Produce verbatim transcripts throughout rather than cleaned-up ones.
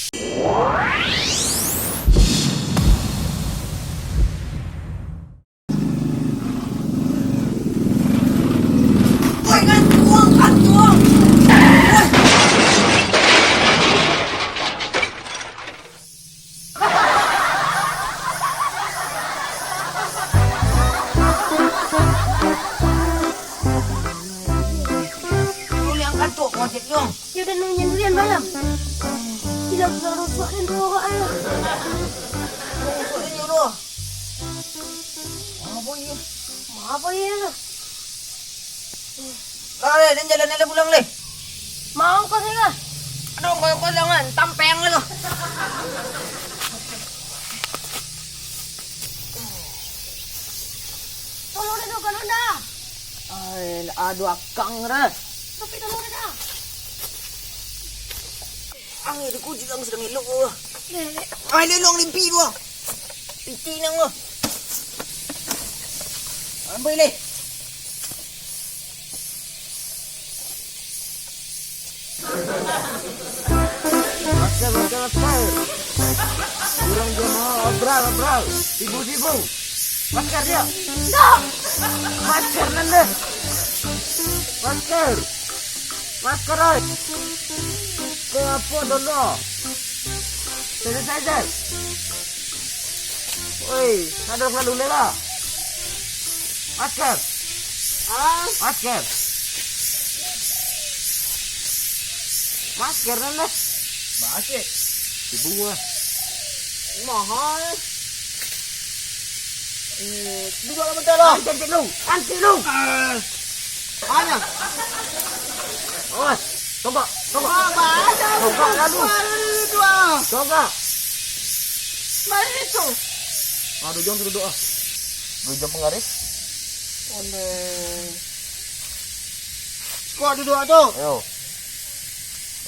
Woi, kantuang, kantuang! Woi! Durian kantuang, wajib dong. Yo, dan nunyian durian malam. Tidak usah rusak dan bawa ayo. Rusak dan nyuruh. Apa iya? Apa iya? Lah, leh, den jalan leh pulang leh. Mau kau sih kah? Aduh, kau, kau jangan, tampeng lu. Tolong deh, tolong dah. Ai, aduh, akang dah. Tapi tolong dah. Ang, di kuji ang sedang elok tu. Leh, leh. Ai, leh, long limpi tu. Piti nang tu. Ambil leh. Masker, masker, masker. Urang jamaah obral, obral. Sibu, sibu. Masker dia. Ndak. Masker nan deh. Masker. Masker, oi. Kau apa dulu? Sanitizer. Oi, sadang lalu lela. Masker. Ah. Masker. Masker nan lah. Masker. Ibu ah. Mahal. Eh, duduk lah bentar lah. Antik lu, antik lu. Ah. Mana? Awas, togak, togak. Ah, bahasa togak lalu. Dua. Togak. Mari tu. Ah, duduk, duduk ah. Duduk pengaris. Ondeh. Kau duduk tu. Ayo.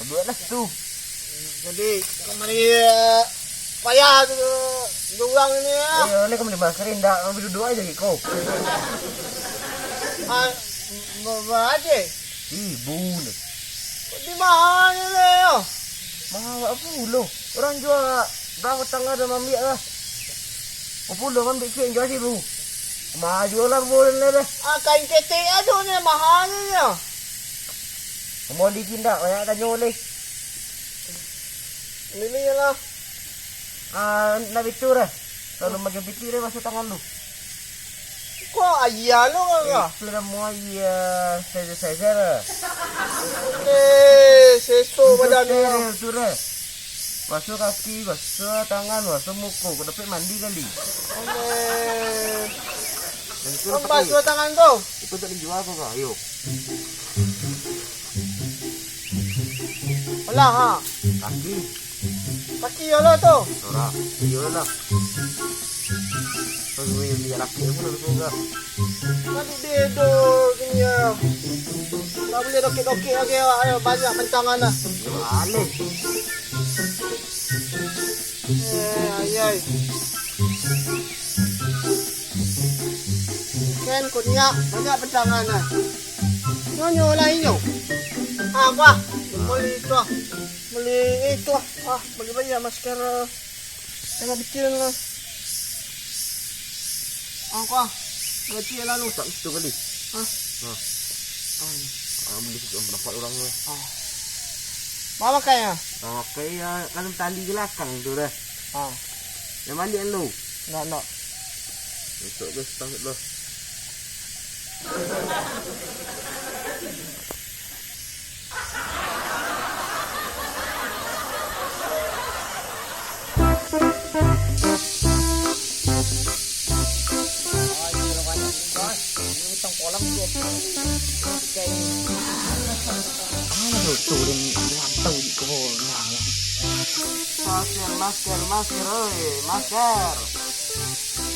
Duduk lah tu. Jadi, kau mari, eh, payah tu, dua urang ini, ya. Iyo, ni kau beli masker, indak, kau duduk aja, kau. Ah, ba-, ba-, aje. Ibu ni. Di mana ni, yo? Mahal pulo. Orang jua batang ada mambiak lah. Pulo mambiak kian jua sibu. Mahal jua lah, bulan ni dah. Ah, kain ketek aja ni, mahal ni, yo. Mambali indak, banyak tanyo leh. Ini lah. Ah, nak bitu dah. Lalu makin piti deh basuh tangan lu. Kok ayah lu, kakak? Eh, itu nama ayah, saya-saya dah. Eh, seso badan lu. Steril tu dah. Basuh kaki, basuh tangan, basuh muka. Kau dapat mandi kali. Eh. Basuh tangan tu. Itu tak dijual kau, kak? Ayo. Alah, ha. Kaki. Kaki yo lah tu. Sorak. Iyo lah. Kau minyak laki aku nak suka. Tadi dia tu kini ya. Tak boleh dokek-dokek lagi awak, ayo, banyak bentangan lah. Yo, alih. Eh, ayai. Ken, kuniak, banyak bentangan lah. Nyo, nyo lah inyo. Ah, apa? Beli itu ah. Beli itu ah. Ah, beli banyak masker. Jangan bikin lah. Ah, apa? Gaji lah lu. Tak itu kali. Hah? Hah. Ah, ini. Ah, beli situ, nampak orang tu. Ah. Apa pakainya? Ah, pakai ya, kan tali belakang tu dah. Ah. Yang balik lu. Nak, nak. Besok ke, setengah sebelas. Aduh, tu dan rantau di kau. Nah, masker, masker, masker, oi, masker.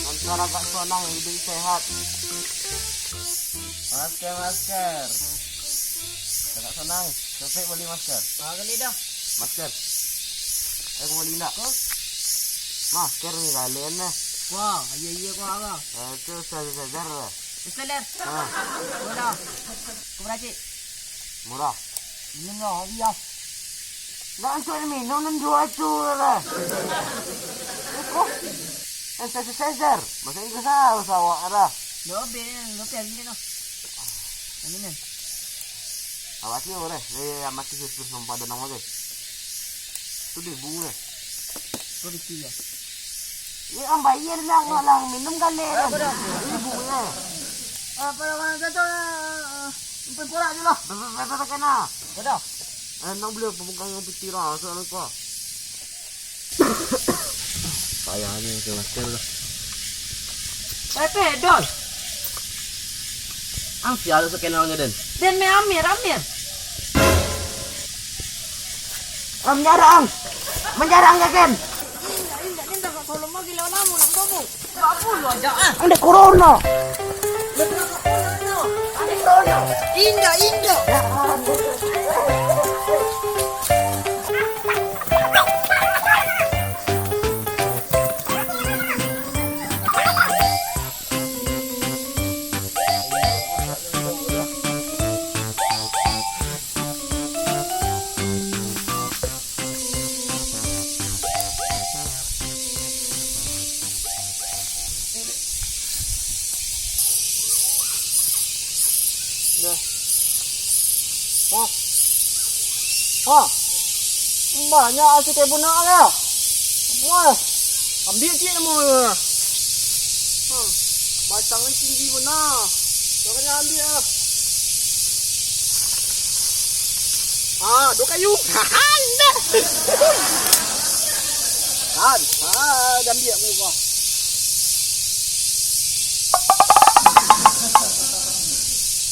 Masker agak sonang, hidup sehat. Masker, masker. Agak sonang. Sopek beli masker. Ah, beli dah. Masker. Eh, aku beli ndak? Hah? Masker ni kalian nah. Wah, iya, iya, wah, wah. Eh, itu Saizerize lah. Saizerize? Ah. Murah. Kau beracik? Murah. Minum lah, habis lah. Ndak, ancuik minum, nan juo tu lah. Iko, hand sanitizer. Bahasa Inggris lah, usah awak lah. Lobe, lobe hari ni tu. Yang ini. Awak sih boleh. Eh, amati sih, terus sempadan nama tu. Tu di bunga. Kau di tiga. Iya, ang bayar lah, ang malah minum kali. Eh, kan? Bodoh. Ini bunga. Eh, pada mana kata, eh, eh, empat porak je lah. Ber-, ber-, ber-, ber-, kena. Bodoh. Eh, nang beli pemegang yang piti lah, asal lupa. Payahnya ke hotel lah. Eh, pedol. Ang sial sekenalnya, Den. Den, me amir, amir. Ah, manjarang! Manjarang, ya, Ken? Indak, indak, indak, Kak, tolong bagi lawan lamu, nak tobo. Ndak pulo aja, ah. Andai corona. Indak, indak. Ya, ampun. Dah. Hah? Hah? Banyak asu kebun nak lah. Wah. Ambil cik namo. Hmm. Batang ni tinggi benar. Makanya ambil lah. Ah, dua kayu. Kan, ah, dah ambil aku kau.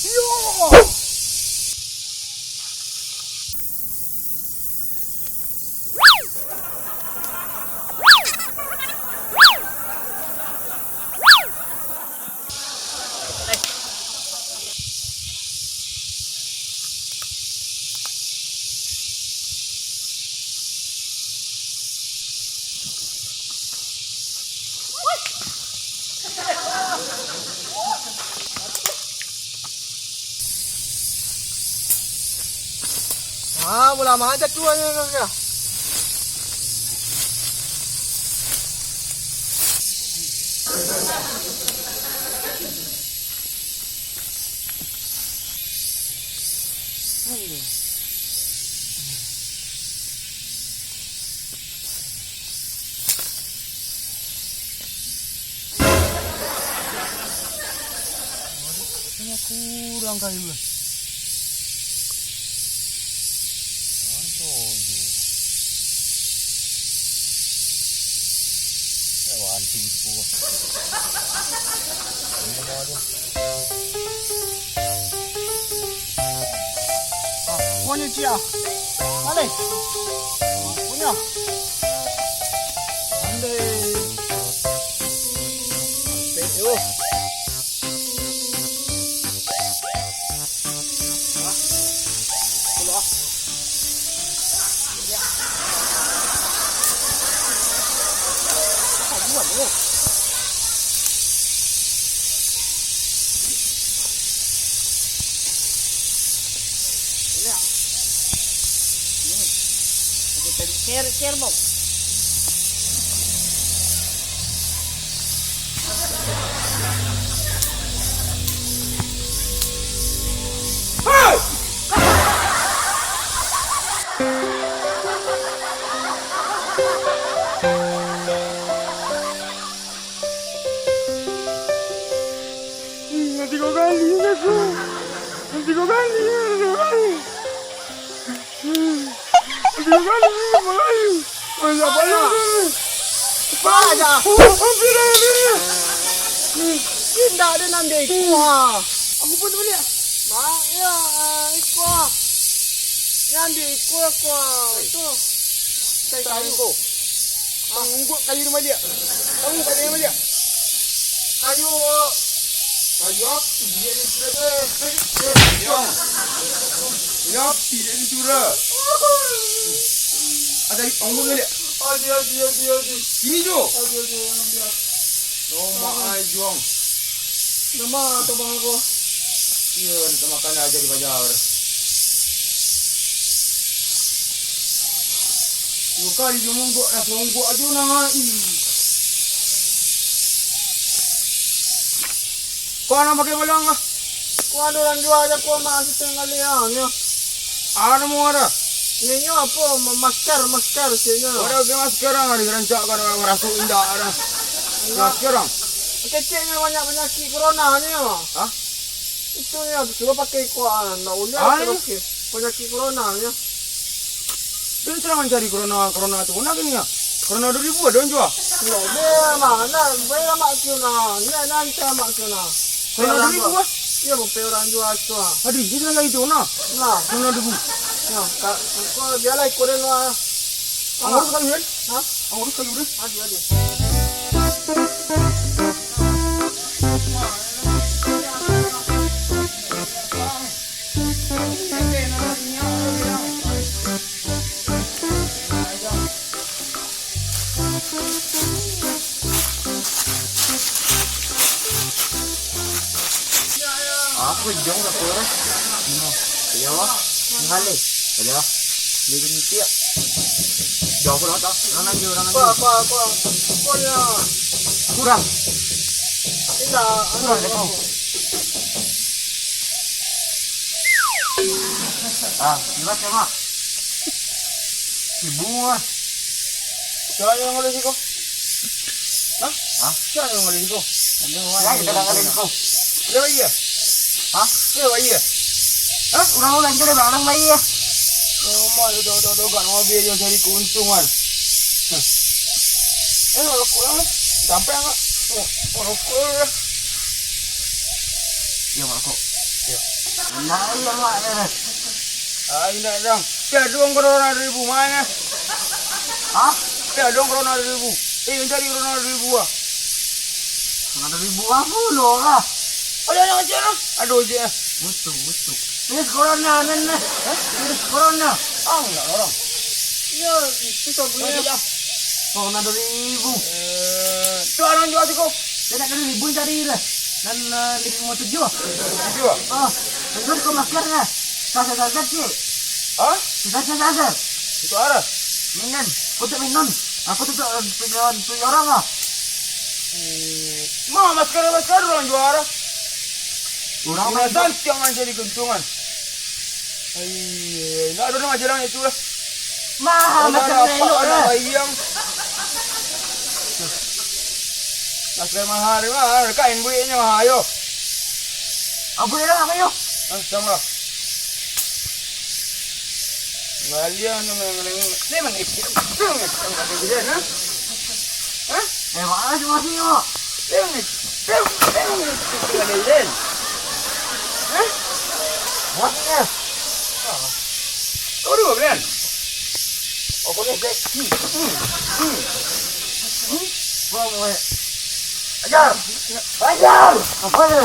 Yo. Ah, bola macam tu aja. Kurang kayu lah. Santai je. Eh, wanti itu. Ini mau aja. Ah, punya cia. Balik. Punya. Andai. Sampai, oh. Ah. Pulo, ah. Ya. Ah, buat, oh. Share, share, bang. Tigo kali, tigo kali, tigo kali. Tigo kali, tigo kali. Mana? Mana? Mana? Hampir, hampir. Indak ado nan ambiak iko, ha. Aku pun baliak. Mak, ya, iko. Nan ambiak iko, iko. Itu. Cari kayu. Tangguak kayu ni baliak. Tangguak kayu ni baliak. Kayu. Kayu api dia ni sudah tu. Kayu api dia ni sudah. Ada di tangguak baliak. Adi, adi, adi, adi. Ini tu. Adi, adi, adi. Lomak ai juang. Nama tu bang aku? Iya, nak makan aja di bazar. Dua kali dia monggok, dah songgok aja nang ai. Kau nak pakai balang kah? Kau ada orang jual aja, kau mak, kita kali ya, ya. Anu mau ada? Nyo, nyo apo? Ma-, masker, masker, sih, nyo. Ada pakai masker, ah, dirancakkan, orang merasuk indak ada. Iya. Masker, ah. Keceknya banyak penyakit corona ni, ya. Hah? Itu, ya, suruh pakai kuah, ndak boleh, ah, pakai, pakai penyakit corona, ya. Itu sedang mencari corona, corona tu. Nak gini, ya? Corona dua ribu ada yang jual? Ndak boleh, mak. Nah, bayar mak Kiuna. Nah, nanti mak Kiuna. Corona dua ribu, ah? Iya, mau orang jual tu, ah. Adi, dia sedang cari corona. Nah. Corona dua ribu. Nah, ka-, kau biarlah ikut dia, lah. Anggur sekali, kan? Hah? Anggur sekali, kan? Adi, adi. Apa jong tak kurang? Iya, wah. Ngalih. Ada. Beli tiap. Jauh pun tak. Orang aja, orang aja. Apa, apa, apa? Apa ya? Kurang. Indak. Kurang deh kau. Ah, jelas ya, Mak. Ibu ah. Siapa yang ngoleh siko? Hah? Hah? Siapa yang ngoleh siko? Siapa yang ngoleh siko? Dia bayi ya? Hah? Dia bayi ya? Hah? Urang-urang kita dah barang bayi ya? Oh, mak, dah, dah, dah, dah, dah, dah, dah, cari keuntungan. Hah. Eh, rokok lah. Sampai enggak? Oh, rokok lah. Iya, Mak, rokok. Iya. Nah, iya, Mak, ya. Ah, indak, Dang. Tiap duo korona dua ribu, mana? Hah? Tiap duo korona dua ribu. Eh, minta di korona dua ribu, ah. Korona dua ribu apa lo, ah? Ada yang aja, ah. Aduh, aja, ah. Butuh, butuh. Virus corona, nan, nah. Hah? Virus corona. Ah, enggak, orang. Iya, itu tak boleh. Aja, ah. Corona dua ribu. Eh, tu orang jual tu, kok. Dia tak kena ribu tadi lah. Nan, eh, lima tujuh. Tujuh, ah? Ah, terus kau masker lah. Sasa-sasa, cik. Hah? Sasa-sasa. Itu arah? Minum. Kau tak minum. Aku tu tak, eh, punya, punya orang lah. Hmm. Ma, masker, masker orang jual arah. Orang main santiang aja di kentungan. Ai, nak ada nama jalan itu lah. Mah, oh, macam nak elok lah. Bayang. Masker mahal, mahal. Kain buiknya mahal, yo. Apa ya, apa yo? Ah, sama lah. Balian, memang itu. Memang itu. Hah? Eh, mana sih masih, yo? Memang itu. Memang itu. Hah? Masih, ya? Kau dua, Brian? Apa ni, Jack? Hmm. Hmm. Hmm. Wah, wah. Ajar! Ajar! Apa ya?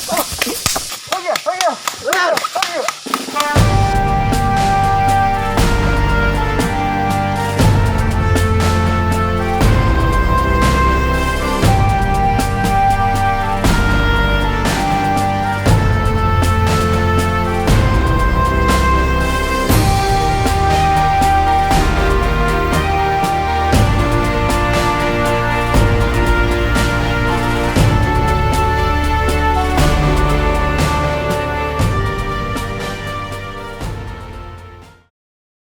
Oh, oh ya, oh ya.